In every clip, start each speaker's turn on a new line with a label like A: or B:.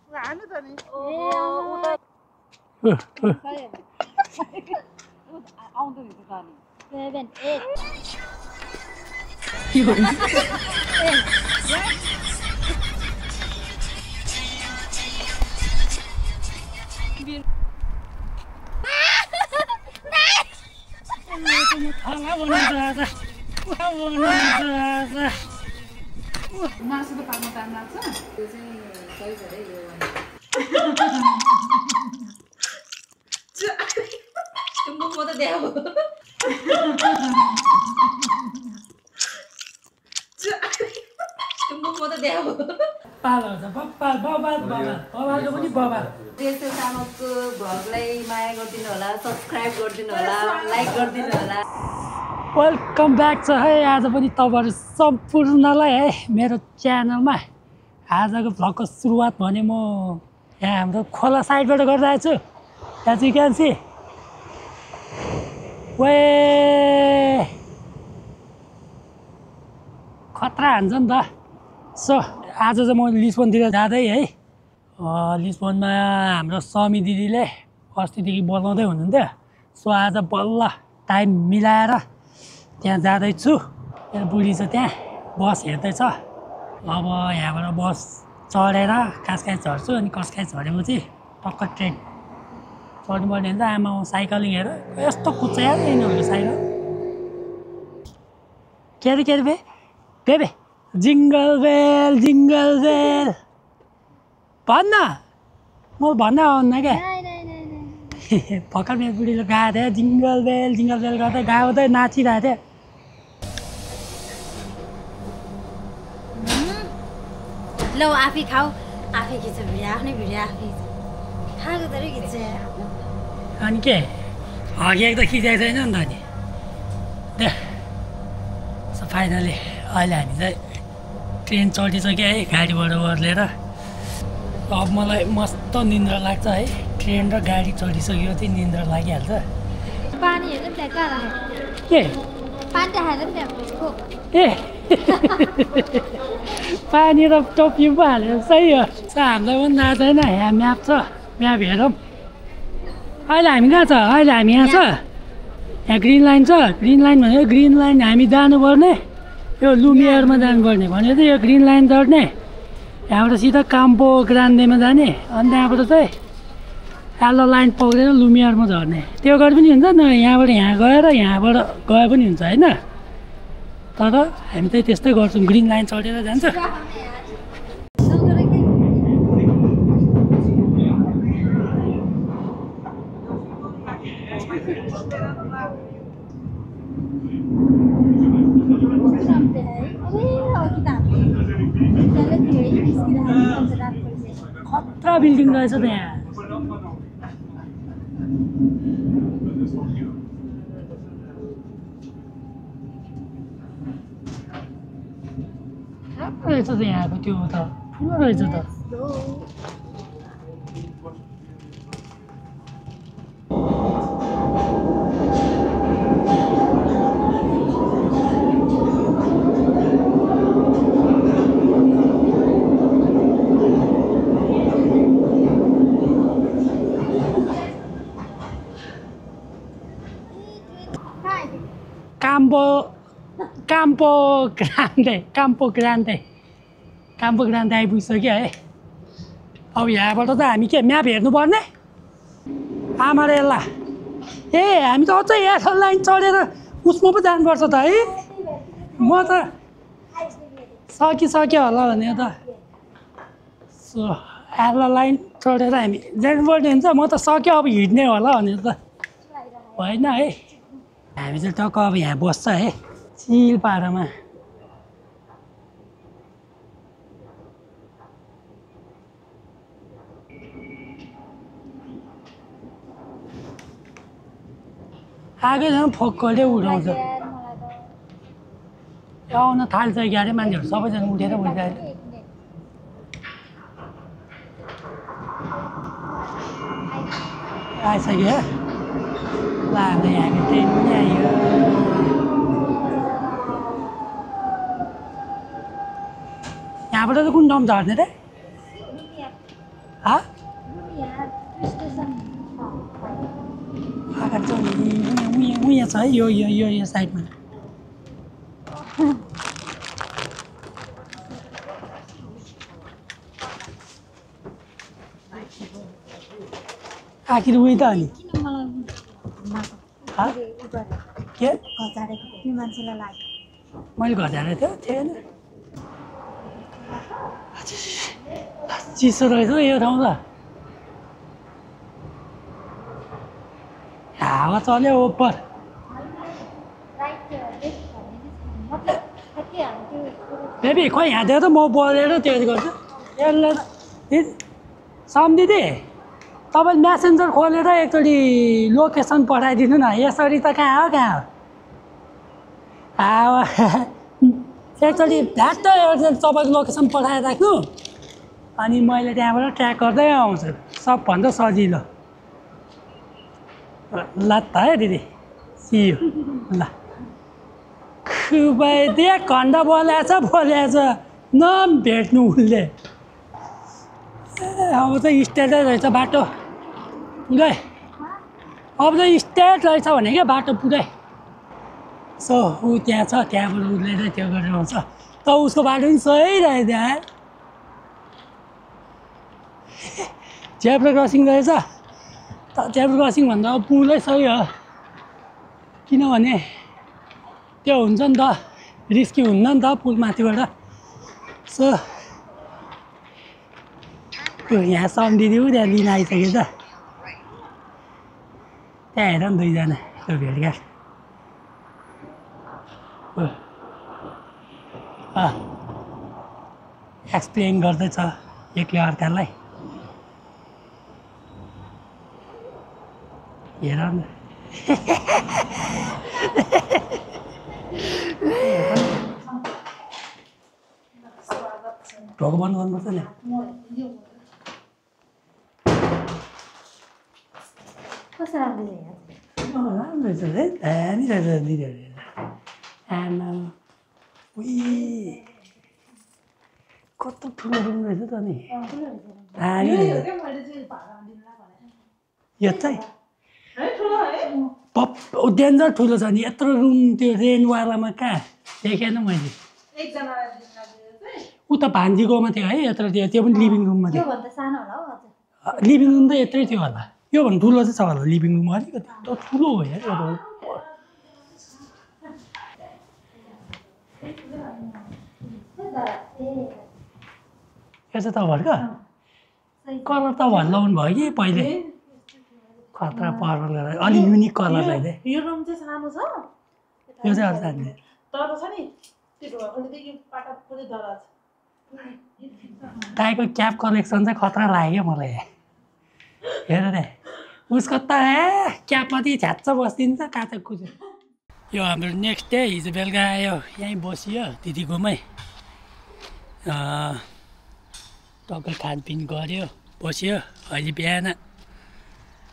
A: हामी त नि आउँदो नि त नि 7 मासु त पाक्न टाइम लाग्छ त्यो चाहिँ सही छ रे यो मुखमा त देखाऊ मुखमा त देखाऊ
B: पालो छ बब्बा बबाल बबालको पनि बबाल
A: रेसो चामलको भ्लगलाई माया गरिदिनु होला सब्सक्राइब गरिदिनु होला लाइक गरिदिनु होला
B: वेलकम ब्याक छ है आज पनि तपाईँहरू सम्पूर्णलाई है मेरो च्यानलमा आजको भ्लगको सुरुवात भने म यहाँ हाम्रो खोला साइडबाट गरिरहेको छु एज यु क्यान सी वे खतरा हान्छ नि त सो आज चाहिँ म लिस्बनतिर जाँदै है लिस्बनमा हाम्रो समी दिदीले अस्तिदेखि बोलाउँदै हुनुहुन्थ्यो सो आज बल्ल टाइम मिलाएर त्यहाँ जाँदैछु मेरो बुढी चाहिँ त्यहाँ बस हेर्दैछ अब यहाँबाट बस चढेर कासकाई झर्छु अनि कस्काई झरेपछि टक्क ट्रेन चढ्नुपर्ने हुन्छ आमा साइकलिङ हेर यस्तो कुद्छ यार यिनीहरूको साइकल के अरे बे बेबे जिङ्गल बेल भन्न म भन्न आउन्न क्या भर्खर मेरो बुढीले गाएको थियो जिङ्गल बेल गर्दै गाउँदै नाचिरहेको थियो
C: ल आफै खाऊ आफै खिच्छ भिडियो आफ्नै भिडियो आफै खाएको त खिच्छ
B: अनि के हगेको त खिचेको छैन नि त नि दे सो फाइनली अहिले हामी चाहिँ ट्रेन चढिसक्यो है गाडीबाट ओर्लेर अब मलाई मस्त निन्द्रा लाग्छ है ट्रेन र गाडी चढिसक्यो चाहिँ निन्द्रा लागिहाल्छ
C: पानी हेर्नु त्यहाँ कहाँ राखेको
B: के
C: पानी राखेर त्यहाँ
B: ए पानी र टोपी पो हालेर सही हो हामीलाई पनि थाहा छैन यहाँ म्याप छ म्याप हेरौँ अहिले हामी कहाँ छ अहिले हामी यहाँ छ यहाँ ग्रिन लाइन छ ग्रिन लाइन भनेको ग्रिन लाइन हामी जानुपर्ने यो लुमियरमा जानुपर्ने भनेको चाहिँ यो ग्रिन लाइन चढ्ने यहाँबाट सिधा काम्पो ग्रान्डेमा जाने अनि त्यहाँबाट चाहिँ एल्लो लाइन पक्रेर लुमियरमा झर्ने त्यो गरे पनि हुन्छ न यहाँबाट यहाँ गएर यहाँबाट गए पनि हुन्छ होइन तर हामी चाहिँ त्यस्तै गर्छौँ ग्रिन लाइन चढेर जान्छ खतरा बिल्डिङ रहेछ त यहाँ रहेछ त यहाँको त्यो त ठुलो रहेछ त काम्पो ग्रान्डे आइपुगिसक्यो है अब यहाँबाट त हामी के म्याप हेर्नुपर्ने आमा रे ल ए हामी त अझै यहाँ लाइन चढेर उसमा पो जानुपर्छ त है म त सकिसक्यो होला भने त सो एल्ला लाइन चढेर हामी जानुपर्ने हुन्छ म त सक्यो अब हिँड्ने होला भनेर त होइन है हामी चाहिँ टक्क अब यहाँ बस्छ है चिल पारामा आगो झन् फोक्कले उठाउँछ आउन थाल्छ क्यारे मान्छेहरू सबैजना उठेर बसिरहेको आइसक्यो ल हाम्रो यहाँको ट्रेन पनि आयो यहाँबाट चाहिँ कुन ठाउँ झर्ने रे अगाडि छ उहाँ छ है यो साइडमा आखिर उही त अनि के मैले घटाएको थिएन चिसो रहेछ यो ठाउँ त हावा चल्यो ओपर बेबी खोइ यहाँ दियो त म बोलेर त्यो गर्छु यसलाई सम्झिदिदी तपाईँले म्यासेन्जर खोलेर एकचोटि लोकेसन पठाइदिनु न यसरी त कहाँ हो हावा एकचोटि भ्याट्ट तपाईँको लोकेसन पठाइराख्नु अनि मैले त्यहाँबाट ट्र्याक गर्दै आउँछु सबभन्दा सजिलो ल त है दिदी सियो ल खुबै 1 घन्टा बोलाएछ नभेट्नु उसले अब त स्ट्रेटै रहेछ बाटो पुरै अब त स्ट्रेट रहेछ भने क्या बाटो पुरै सो ऊ त्यहाँ छ त्यहाँबाट उसले चाहिँ त्यो गरेर आउँछ त उसको बाटो पनि सही रहेछ त्यहाँ जेब्रा क्रसिङ रहेछ त जेब्रा क्रसिङ भन्दा अब पुलै सही हो किनभने त्यो हुन्छ नि त रिस्की हुन्न नि त पुल माथिबाट सो यहाँ सम्झिदियो त्यहाँ लिन आइसकेछ त्यहाँ हेर नि दुईजना त्यो भेटघाट एक्सप्लेन गर्दैछ एकले अर्कालाई हेर न ढोको बन्द गर्नुपर्छ नि राम्रो छ है दामी रहेछ दिदीहरू आमा कस्तो ठुलो रुम रहेछ त नि दामी यो चाहिँ डेन्जर ठुलो छ नि यत्रो रुम त्यो रेन्टवालामा कहाँ देखेन मैले उता भान्जीकोमा थियो है यत्रो त्यो पनि लिभिङ रुममा थियो लिभिङ रुम त यत्रै थियो होला योभन्दा ठुलो चाहिँ छ होला लिभिङ रुम अलिकति त ठुलो हो यार यो चाहिँ तपाईँहरूको कलर तपाईँहरू लाउनु भयो कि पहिले खतरा पर्पल गरेर अलिक युनिक कलर रहेछ
D: यो रुम चाहिँ सानो छ
B: यो चाहिँ अरू सानो
D: तर छ नि त्यो ढोकादेखि पाटा पुरै दराज
B: टाइपको क्याप कलेक्सन चाहिँ खतरा लाग्यो मलाई हेर रे उसको त क्यापमाथि झ्याच्च बसिदिन्छ काचा कुचो यो हाम्रो नेक्स्ट डे हिजो बेलुका आयो यहीँ बसियो दिदीकोमै टक्क खानपिन गऱ्यो बस्यो अहिले बिहान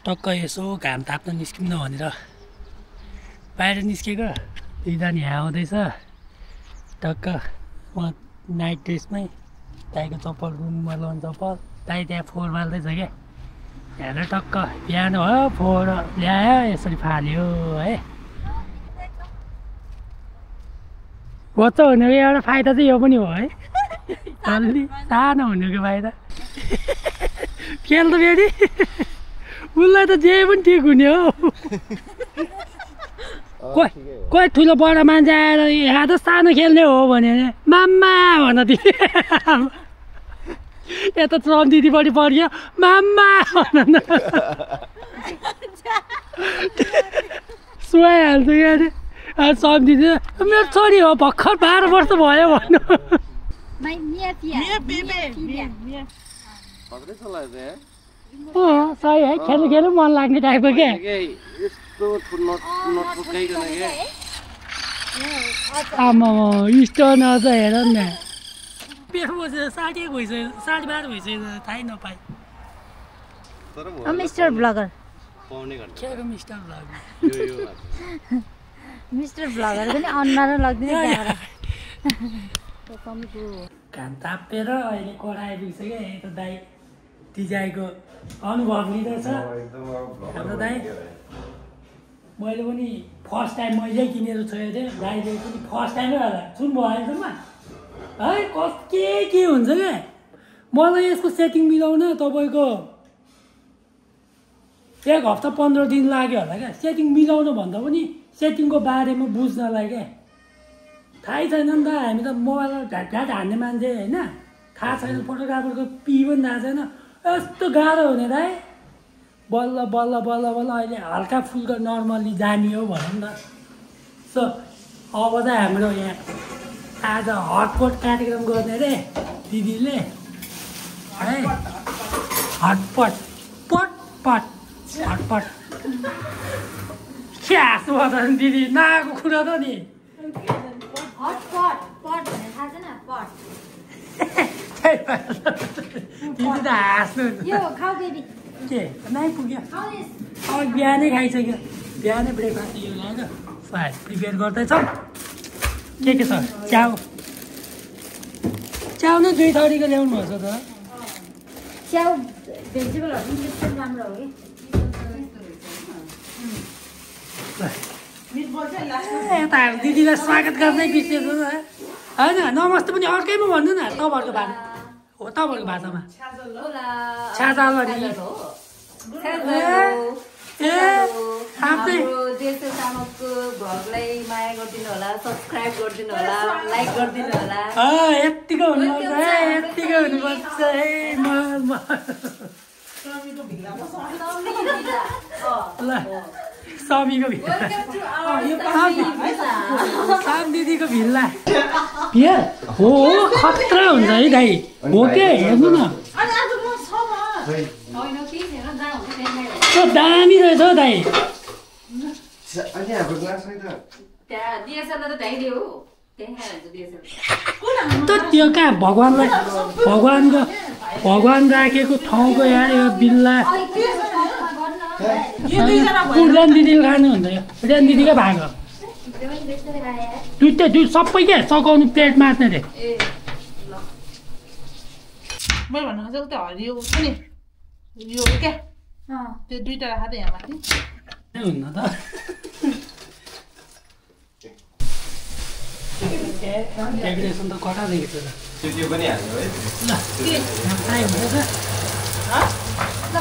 B: टक्क यसो घाम ताप्न निस्किनु भनेर बाहिर निस्केको दुईजना यहाँ आउँदैछ टक्क म नाइट ड्रेसमै दाइको चप्पल रुममा लगाउनु चप्पल दाइ त्यहाँ फोहोर माल्दैछ क्या हेरेर टक्क बिहान हो फोहोर ल्यायो यसरी फाल्यो है बच्चा हुनुको एउटा फाइदा चाहिँ यो पनि हो है अलि सानो हुनुको फाइदा खेल त बेटी उसलाई त जे पनि ठिक हुने हो कोही ठुलो बडा मान्छे आएर यहाँ त सानो खेल्ने हो भने माम्मा भन तिमी यता चम दिदीपट्टि पढ्यो माम्मा भन सुहाइहाल्छ क्या चम दिदी मेरो छोरी हो भर्खर 12 वर्ष भयो भन्नु सही है खेल्नु खेल्नु मन लाग्ने टाइपको क्या आमा स्टोन अझ हेर न पेट बसेर 60 भइसक्यो 12:30 भइसक्यो थाहै नपाए
C: मिस्टर ब्लगर मिस्टर ब्लगर पनि अनुहार लाग्दैन
B: घाम तापेर अहिले कराएर पुगिसक्यो यता दाइ दिजाइको अनुभव लिँदैछ हाम्रो दाइ। मैले पनि फर्स्ट टाइम मैले किनेर छोडेको थिएँ, दाइले पनि फर्स्ट टाइमै होला सुन्नुभयो अहिलेसम्म है। के हुन्छ क्या, मलाई यसको सेटिङ मिलाउन तपाईँको 1 हप्ता 15 दिन लाग्यो होला क्या। सेटिङ मिलाउन भन्दा पनि सेटिङको बारेमा बुझ्नलाई क्या थाहै छैन नि त। हामी त मोबाइलमा घाट हान्ने मान्छे होइन, थाहा छैन फोटोग्राफरको पी पनि थाहा छैन। यस्तो गाह्रो हुने दाइ। बल्ल बल्ल बल्ल बल्ल अहिले हल्का फुल्का नर्मल्ली जानियो भनौँ न। सो अब चाहिँ हाम्रो यहाँ आज हटपट कार्यक्रम गर्ने रे दिदीले है। हटपट पटपट हटपट क्यास भन्छ नि दिदी, नआएको कुरा त नि।
C: हटपट पट भनेर थाहा छैन पट।
B: दिदी त हाँस्नु
C: यो खाऊ बेबी।
B: के नआइपुग्यो
C: खाउलिस।
B: अब बिहानै खाइसक्यो, बिहानै ब्रेकफास्ट यो ल्याएर प्रिपेयर गर्दैछौँ। के छ च्याउ नै 2 थरीको ल्याउनु पर्छ त।
C: च्याउ भेजिटेबलहरू पनि त्यस्तो राम्रो हो कि।
B: यता दिदीलाई स्वागत गर्दै बिर्सेछ होइन। नमस्ते पनि अर्कैमा भन्नु न, तपाईँहरूको भाषा हो, तपाईँहरूको भाषामा छ्याजालरी।
A: हाम्रो देशो सामकको भ्लगलाई माया गरिदिनु होला, सब्सक्राइब गरिदिनु होला, लाइक गरिदिनु होला।
B: यत्तिको हुनुपर्छ है, यत्तिको हुनुपर्छ है। ल समीको भिल्ला, साम दिदीको भिल्ला बिहा हो। खतरा हुन्छ है दाइ, हो के हेर्नु न। दामी रहेछ हौ दाइ। त्यो कहाँ भगवान राखेको ठाउँको यहाँ यो बिल्ला। उड्यान दिदीको खानुहुन्छ, यो उड्यान दिदीकै भाग हो। दुइटै सबै क्या सघाउनु प्लेट मार्ने रे।
D: मैले भन्नु खोजेको त्यो हरियो छ नि, यो क्या त्यो 2टा राख त यहाँ माथि
B: हुन्न त। डेकोरेसन त कटा दिएको छ
E: त्यो पनि हाल्नु है।
B: ल फ्राई हुँदैछ।
C: ल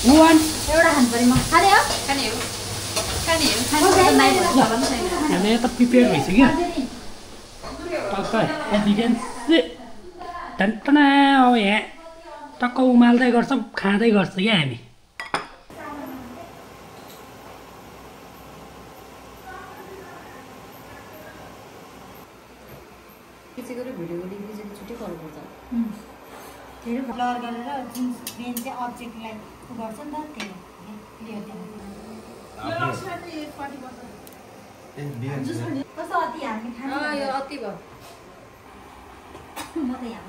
C: मुवान एउटा खानु पर्यो। म खाने हो
B: हामीले यता प्रिपेयर भइसक्यो टक्कै। टन्टना अब यहाँ टक्क उमाल्दै गर्छौँ, खाँदै गर्छ क्या हामी।
C: धेरै ब्लर गरेर जुन मेन चाहिँ अब्जेक्टलाई गर्छ नि त त्यही क्लियर देखाउँछ। कस्तो अति हामी खाने
A: यो अति भयो।
C: म त यहाँ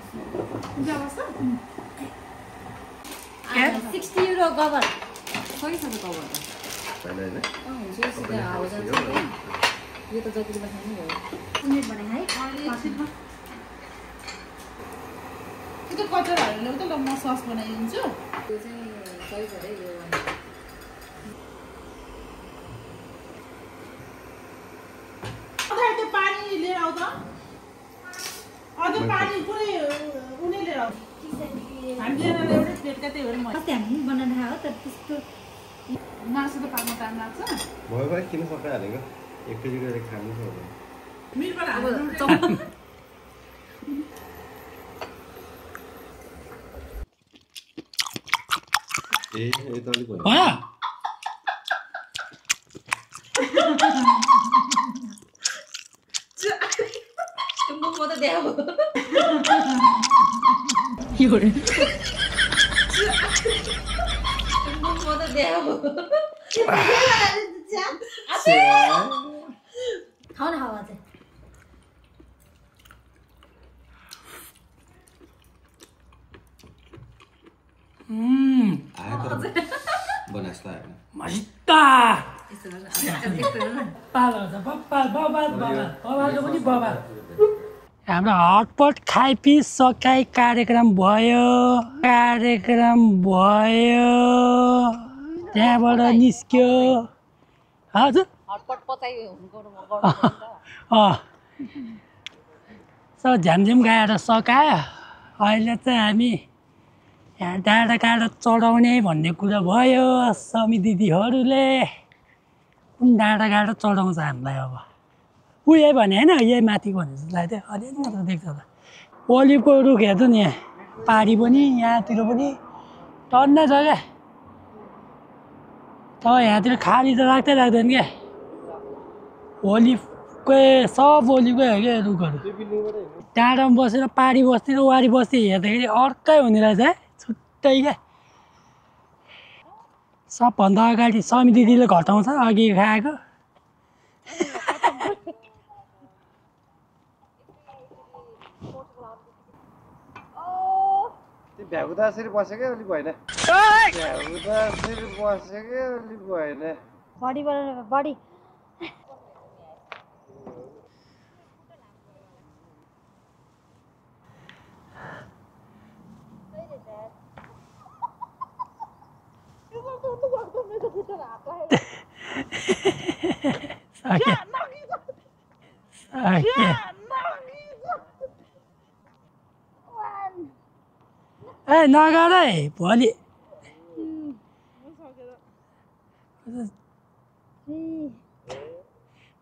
C: 60 युरो कभर।
A: खै छ त कभर त
E: हैन
A: हुन्छ। यो त जति बेला खानु भयो।
C: मिनेट भने है
D: त्यो कचरहरू ल्याउ त। ल म सस बनाइदिन्छु।
A: त्यो चाहिँ सही छ रे यो।
D: त्यो पानी लिएर आऊ त। अझ पानी पुरै उनी लिएर आऊ। हामी लिएर एउटै प्लेटका त्यही भएर म
C: अस्ति हामी बनाएर खायो तर त्यस्तो
D: मासु त पाक्न टाइम लाग्छ।
E: भयो भाइ किन पकाइहालेको, 1 केजी गरेर खानु छ भने
D: मिरबाट
A: अब
D: हाल्नु।
E: ए त अलिक भयो।
B: भयो
A: म त देखाऊ। म त देखाऊ।
C: खाऊ न खाऊ अझै।
E: आयो तर बनास्ता हैन।
B: मस्ता पाल हुन्छ बब्बालको पनि बबाल। हाम्रो हटपट खाइपी सकाइ कार्यक्रम भयो त्यहाँबाट निस्क्यो हजुर
A: हटपट पचाइ
B: झ्यामझ्याम गाएर सकायो अहिले चाहिँ हामी यहाँ डाँडा काँडा चढाउने भन्ने कुरा भयो समी दिदीहरूले कुन डाँडा काँडा चढाउँछ हामीलाई अब उयो भने होइन यही माथि भने जस्तो लाग्थ्यो अलिअलि मात्र देख्छ त ओलिभको रुख हेर्छु नि यहाँ पारी पनि यहाँतिर पनि टन्नै छ क्या तर यहाँतिर खाली त लाग्दैन क्या ओलिभकै सब ओलिभकै हो क्या रुखहरू डाँडामा बसेर पारी बस्ती र वारी बस्ती हेर्दाखेरि अर्कै हुने रहेछ है छुट्टै क्या सबभन्दा अगाडि समी दिदीले घटाउँछ अघि खाएको
E: भ्याउदासरी बसेकै अलिक भएन
C: बडी
B: ए नगर है भोलि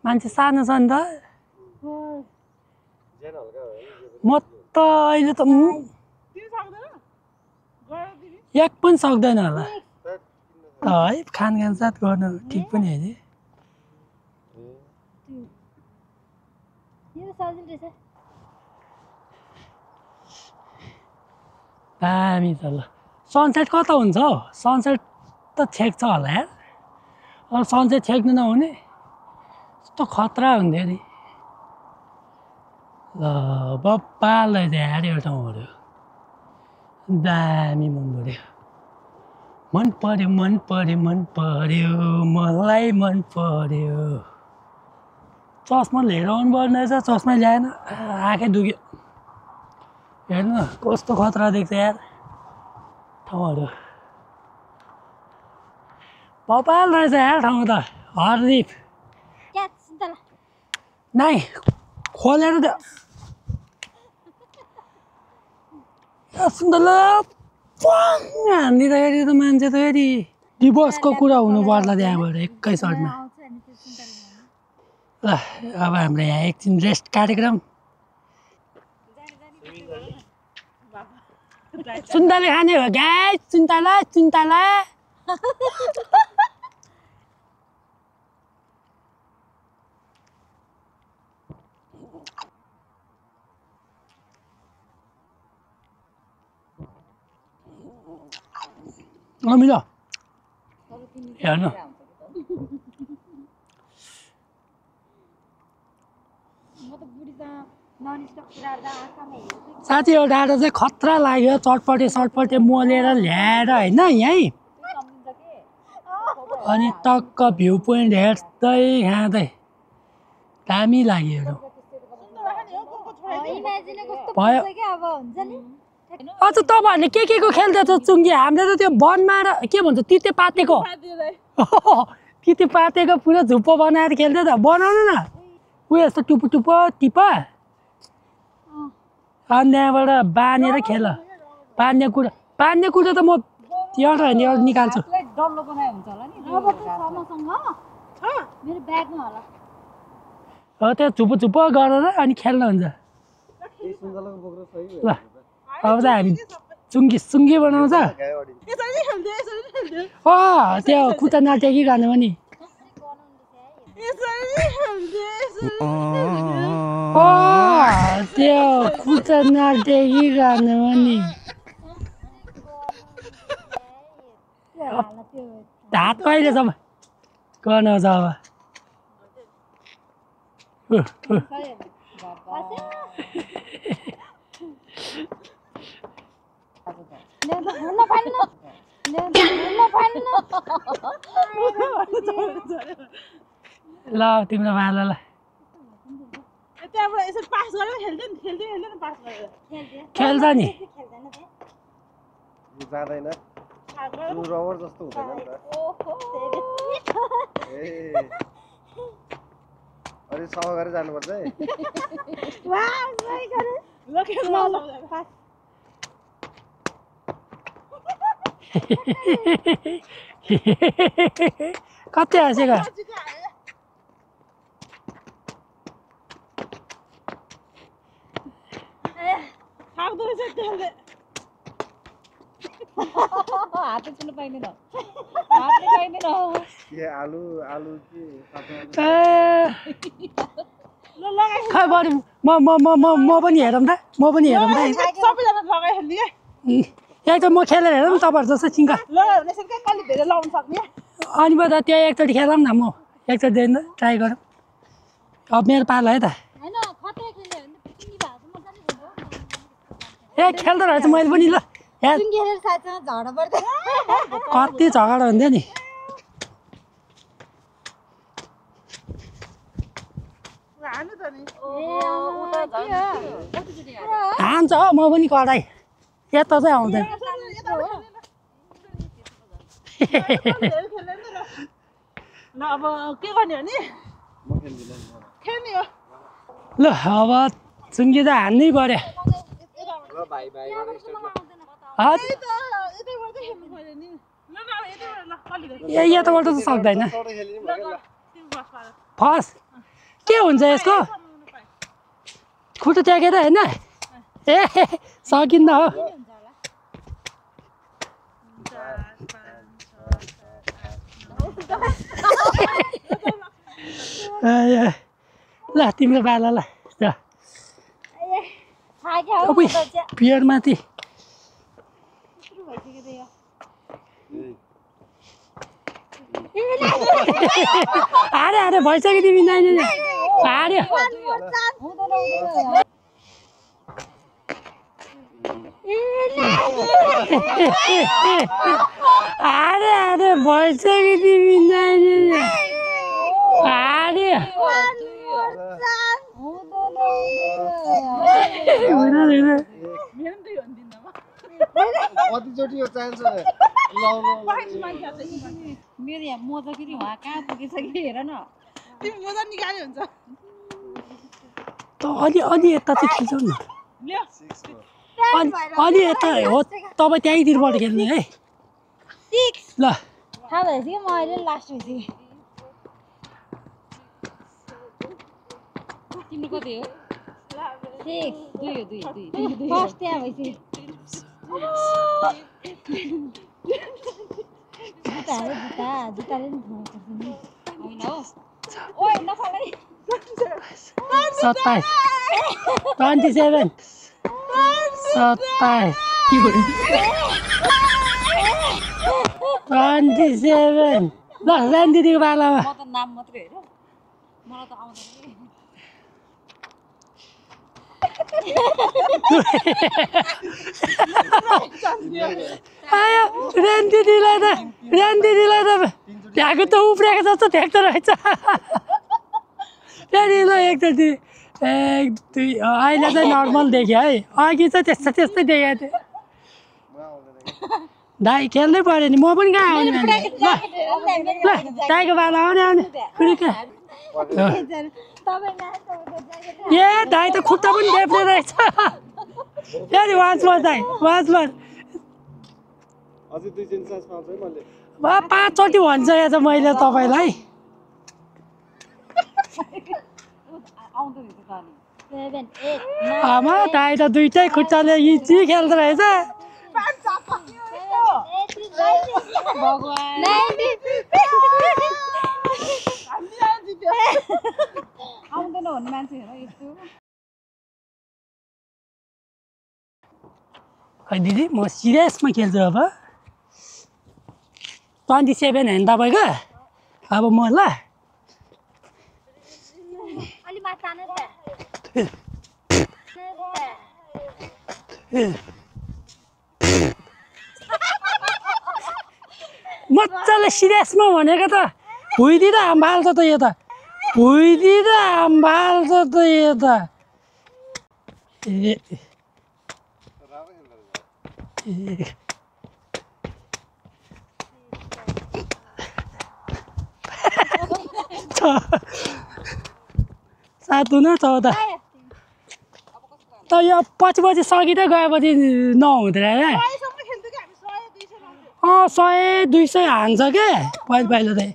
B: मान्छे सानो छ नि त म त अहिले त एक पनि सक्दैन होला है खानखान साथ गर्नु ठिक पनि होइन दामी छ ल सनसेट कता हुन्छ हौ सनसेट त छेक्छ होला यार अब सनसेट छेक्नु नहुने यस्तो खतरा हुन्थ्यो नि ल बप्पालाई यार यो ठाउँहरू दामी मन पर्यो मन पर्यो मलाई मन पर्यो चस्मा लिएर आउनु पर्ने रहेछ चस्मा ल्याएन आँखै दुख्यो हेर्नु न कस्तो खतरा देख्छ यार ठाउँहरू बपाल रहेछ यार ठाउँ त हरिफ नाइ खोलेर त सुन्दर हानिदिँदाखेरि त मान्छे त फेरि डिभोर्सको कुरा हुनु पर्ला त्यहाँबाट एकैचोटमा ल अब हाम्रो यहाँ एकछिन रेस्ट कार्यक्रम सुन्तले खाने हो गाइस सुन्तला मिलो हेर्नु साथी यो डाँडा चाहिँ खतरा लाग्यो चटपटे मोलेर ल्याएर होइन यहीँ अनि टक्क भ्यू पोइन्ट हेर्दै खाँदै दामी लाग्यो भयो अझ तपाईँहरूले के को खेल्दैछ चुङ्गी हामीले त त्यो वनमा र के भन्छ तिते पातेको पुरा झुप्पो बनाएर खेल्दै त बनाउनु न उयो यस्तो टुप्पो टिप अनि त्यहाँबाट बाँधेर खेल बाँध्ने कुरा त म एउटा होइन एउटा निकाल्छु हो त्यो झुप्पो गरेर अनि खेल्न हुन्छ ल अब त हामी चुङ्गी बनाउँछ त्यो खुट्टा नाटेकी खानु पनि त्यो खुट्टा नाटेकी खानु पनि हात कहिलेसम्म गर्नुहुन्छ अब ल तिम्रो भाला ल
D: यसरी पास गरेर खेल्दैन पास गरेर
B: खेल्छ नि
E: यो जाँदैन यो रबर जस्तो हुँदैन नि त ए अरे सफा गरेर जानुपर्छ है
B: कति हाँसेको
D: थाक्दो रहेछ त्यसले
A: हातले छुनु पाइँदैन हातले पाइँदैन
E: के आलु के
B: खै बरु म पनि हेरौँ त म पनि हेरौँ त
D: सबैजना लगाइहाल्ने क्या
B: एक त म खेलेर हेरौँ तपाईँहरू जस्तो चिङ्का
D: लगायो भने कसले धेरै लाउनु सक्ने
B: अनि त त्यहाँ एकचोटि खेलौँ न म एकचोटि दिनु ट्राई गरौँ अब मेरो पालो है त ए खेल्दो रहेछ मैले पनि ल कति झगडा हुन्थ्यो नि हान्छ हो म पनि कराई यता चाहिँ आउँदैन
D: अब के गर्ने हो नि खेल्ने हो
B: ल अब चुङ्गी त हान्नै पर्यो ए यताबाट त सक्दैन फर्स्ट के हुन्छ यसको खुट्टा ट्याकेर होइन ए सकिन्न हो ल तिम्रो पाला ल पियरमाथि हारे भइसक्यो तिमी नानी हार्यो हारे भइसक्यो तिमी नानी हार्यो
E: कतिचोटि यो चान्स
A: मेरो यहाँ मोजा फेरि उहाँ कहाँ पुगेछ कि हेर न
D: तिमी मोजा निकाल्यो हुन्छ
B: त अलि यता चाहिँ खिचौँ न अलि यता हो तपाईँ त्यहीँतिरबाट खेल्ने है ल
C: थाहा भइसक्यो म अहिले लास्ट भइसक्यो
A: तिम्रो कति हो दुई
C: फर्स्ट त्यहाँ भइसक्यो जुत्ताले नि
A: होइन हो ओइ नफालै
B: 27 27 27 ल जान दिदीको पालामा
A: म त नाम मात्रै हेर मलाई त आउँदैन
B: आयो रेन दिदीलाई त भ्याएको त उफ्रेको जस्तो ठ्याक्दो रहेछ त्यहाँनिर ल एकचोटि 1 2 अहिले चाहिँ नर्मल देख्यो है अघि चाहिँ त्यस्तै देखेको थिएँ दाइ खेल्नै पऱ्यो नि म पनि कहाँ आउने ल दाइको पाला आउने ए दाइ त खुट्टा पनि देख्ने रहेछ त्यहाँदेखि वाचमा दाइ वाचमा
E: अझै 2 चान्स पाउँछ है मैले
B: 5 चोटि भन्छ यहाँ चाहिँ मैले तपाईँलाई आमा दाइ त दुइटै खुट्टाले इजी खेल्दो रहेछ
A: आउँदैन भन्ने मान्छे हेर यस्तो
B: खै दिदी म सिरियसमा खेल्छु अब 27 होइन तपाईँको अब म ल मजाले सिरियसमा भनेको त भुइँतिर हाम फाल्छ त यो त भुइँतिर हाम फाल्छ त यो त 7 हुन 14 त यो पछि सकिँदै गएपछि नहुँदैन क्या 100-200 हान्छ क्या पहिलो चाहिँ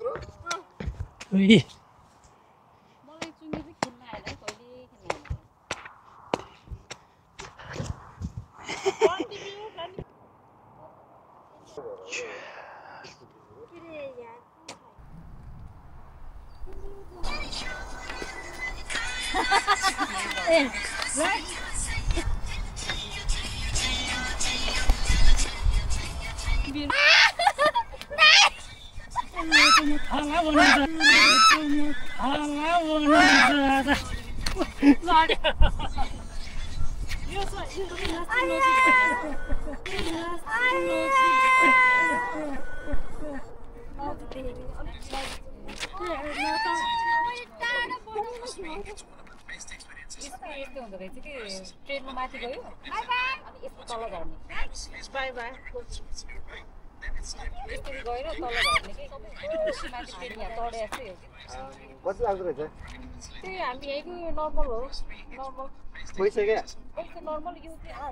A: ट्रेनमा माथि गयो अनि यसको तल झर्ने बाई बाई यसरी गएर तल झर्ने कि माथि ट्रेन यहाँ चढे जस्तै हो
E: कति लाग्दो रहेछ
A: त्यही हामी यहीँको नर्मल हो नर्मल
E: पैसा क्या
A: पैसा नर्मल यो चाहिँ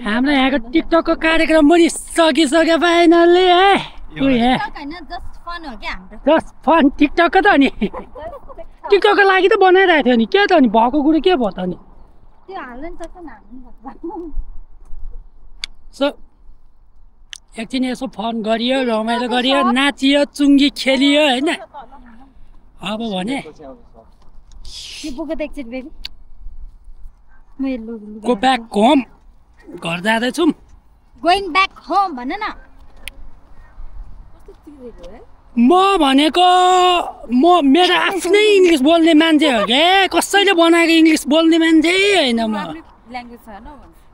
B: हाम्रो यहाँको टिकटकको कार्यक्रम पनि सकिसक्यो फाइनल्ली है जस्ट फन टिकटकको त नि टिकटकको लागि त बनाइरहेको थियो नि के त नि भएको कुरो के भयो त नि सो एकछिन यसो फन गरियो रमाइलो गरियो नाचियो चुङ्गी खेलियो होइन अब भने गो ब्याक होम घर जाँदैछौँ
C: गोइङ ब्याक होम भन न
B: म भनेको मेरो आफ्नै इङ्ग्लिस बोल्ने मान्छे हो क्या कसैले बनाएको इङ्ग्लिस बोल्ने मान्छे होइन म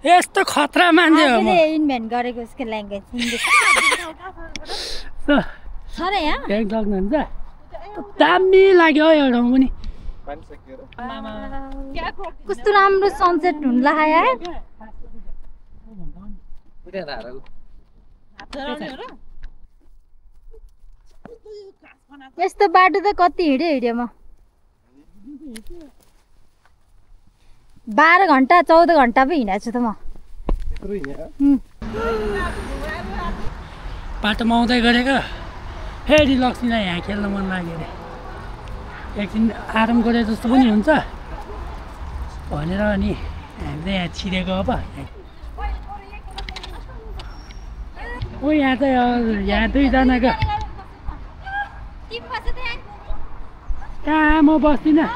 B: यस्तो खतरा मान्छे हो म
C: इन्भेन्ट गरेको उसको ल्याङ्ग्वेज
B: सक्नुहुन्छ दामी लाग्यो यो ठाउँ पनि
C: कस्तो राम्रो सनसेट हुन लाग्यो यस्तो बाटो त कति हिँड्यो म 12 घन्टा 14 घन्टा पो हिँडेको छु त म
B: बाटोमा आउँदै गरेको फेरि लक्ष्मीलाई यहाँ खेल्न मन लाग्यो अरे एकदिन आराम गरे जस्तो पनि हुन्छ भनेर अनि हामीले यहाँ छिरेको अब ओ यहाँ चाहिँ यहाँ दुईजनाको कहाँ म बस्दिनँ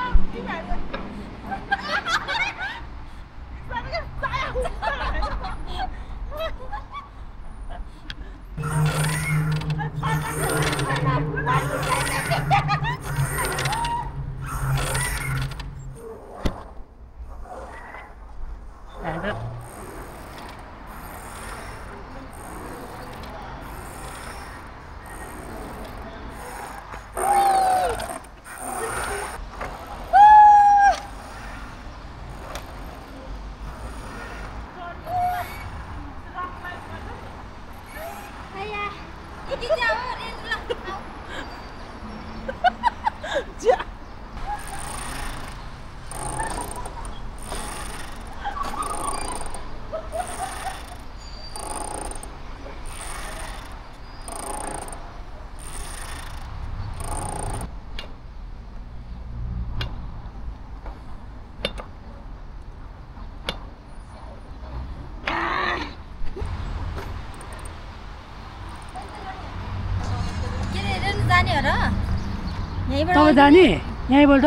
B: तपाईँ जाने यहीँबाट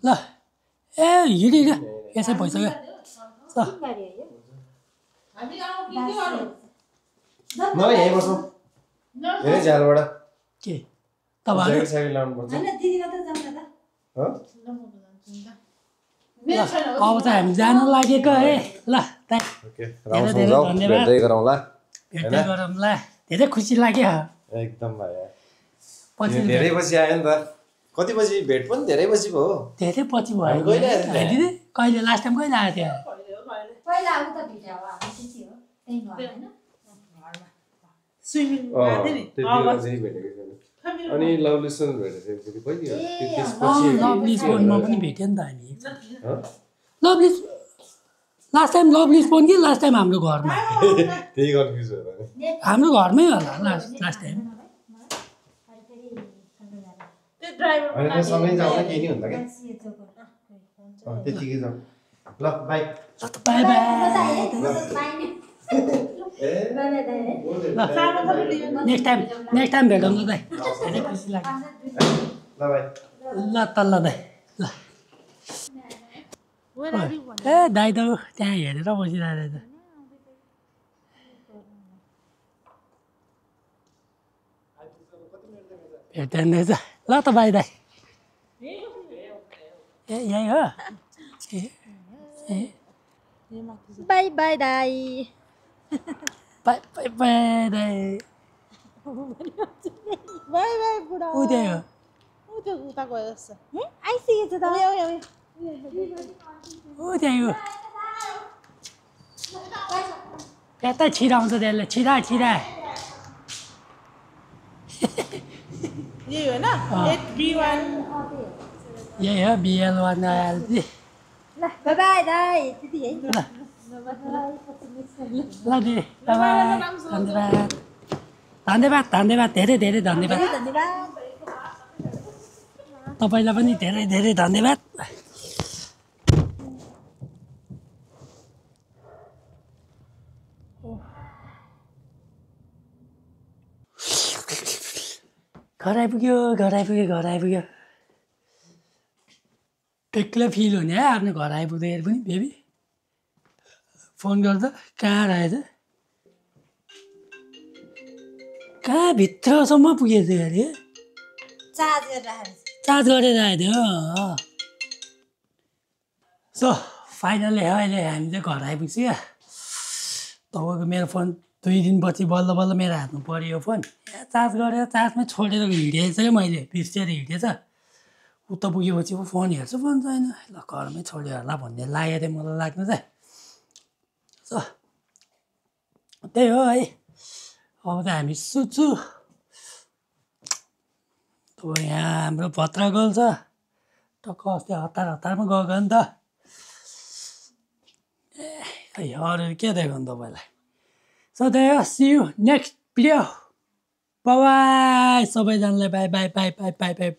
B: ल ए हिँड्यो यसै भइसक्यो
E: मलाई यहीँ बसौँ धेरै झ्यालबाट
B: के तपाईँहरू
E: ज्याकेट लाउनु पर्छ
C: होइन दिदी मात्रै जाउँ न त
E: हो
D: मेरो छैन
B: अब चाहिँ हामी जानु लागेको है ल त
E: ओके
B: धेरै धेरै
E: जाऊ
B: धन्यवाद।
E: भेट्दै गरौँला
B: भेट्दै गरौँला धेरै खुसी लाग्यो
E: एकदम भयो
B: पछि
E: धेरै पछि आयो नि त कति पछि भेट पनि धेरै पछि भयो
B: धेरै पछि भयो
E: हामी कहिले आएको थियौँ?
B: दिदी कहिले लास्ट टाइम कहिले आएको थियो
C: पहिला अब त भिडियो अब हामी त्यति हो त्यही घर होइन
D: स्विमिङ
E: अँ,
D: गएको थिएँ नि
E: त्यति बेला
D: अगस्त
E: चाहिँ भेटेको छैन
D: फेब्रुअरी
E: अनि लभलीसँग भेटेको थियौँ फेरि कहिले हो?
B: अँ लभली स्पोनमा पनि भेट्यो नि त हामी
E: हँ?
B: Lovely last time lovely spoon कि लास्ट टाइम हाम्रो घरमा
E: त्यही कन्फ्युज होला नि
B: हाम्रो घरमै होला लास्ट टाइम
D: त्यो ड्राइभर
E: होइन त्यो सँगै जाउँदा केही नि हुन्छ क्या त्यतिकै जाउँ ल by
B: bye by next time भेटौँ ल दाइ धेरै खुसी लाग्यो
E: ल बाई
B: ल तल्ल दाइ ल ए दाइ त त्यहाँ हेरेर बसिरहेको रहेछ भेट्दैन रहेछ ल त बाई दाइ ए यहीँ हो ए
C: बाई बाई दाई
B: बाई बाई बाई दाइ
D: बाई बाई बुढा
B: ऊ त्यही हो
D: ऊ त्यो उता गयो जस्तो
C: आइसकेको छ त
B: ऊ त्यही हो यता छिराउँछ त्यसले छिरा
D: यही होइन 8B1
B: यही हो बिएल1 आइहाल्छ
C: ल बाई बाई दाई त्यति है
B: ल दिदी बाई धन्यवाद धन्यवाद धन्यवाद धेरै धेरै धन्यवाद
C: धन्यवाद
B: तपाईँलाई पनि धेरै धेरै धन्यवाद घर आइपुग्यो एक्लै फिल हुने है आफ्नो घर आइपुग्दाखेरि पनि बेबी फोन गर्दा कहाँ रहेछ कहाँ भित्रसम्म पुगेछ अरे
C: चार्ज गरेर राखेको
B: चार्ज गरेर आएको थियो सो फाइनली अहिले हामी चाहिँ घर आइपुग्छ क्या तपाईँको मेरो फोन 2 दिनपछि बल्ल बल्ल मेरो हातमा पऱ्यो यो फोन चार्ज गरेर चार्जमै छोडेर हिँडेछ क्या मैले बिर्सेर हिँडेछ उता पुगेपछि फोन हेर्छु फोन छैन ल घरमै छोड्यो होला भन्ने लागेको थियो मलाई लाग्नु चाहिँ सो त्यही हो है अब त हामी सुत्छु अब यहाँ हाम्रो भद्रगोल छ टक्क अस्ति हतारमा गएको नि त ए अरू के देखाउनु तपाईँलाई सो त्यही हो see you next video bye सबैजनालाई bye bye bye bye bye by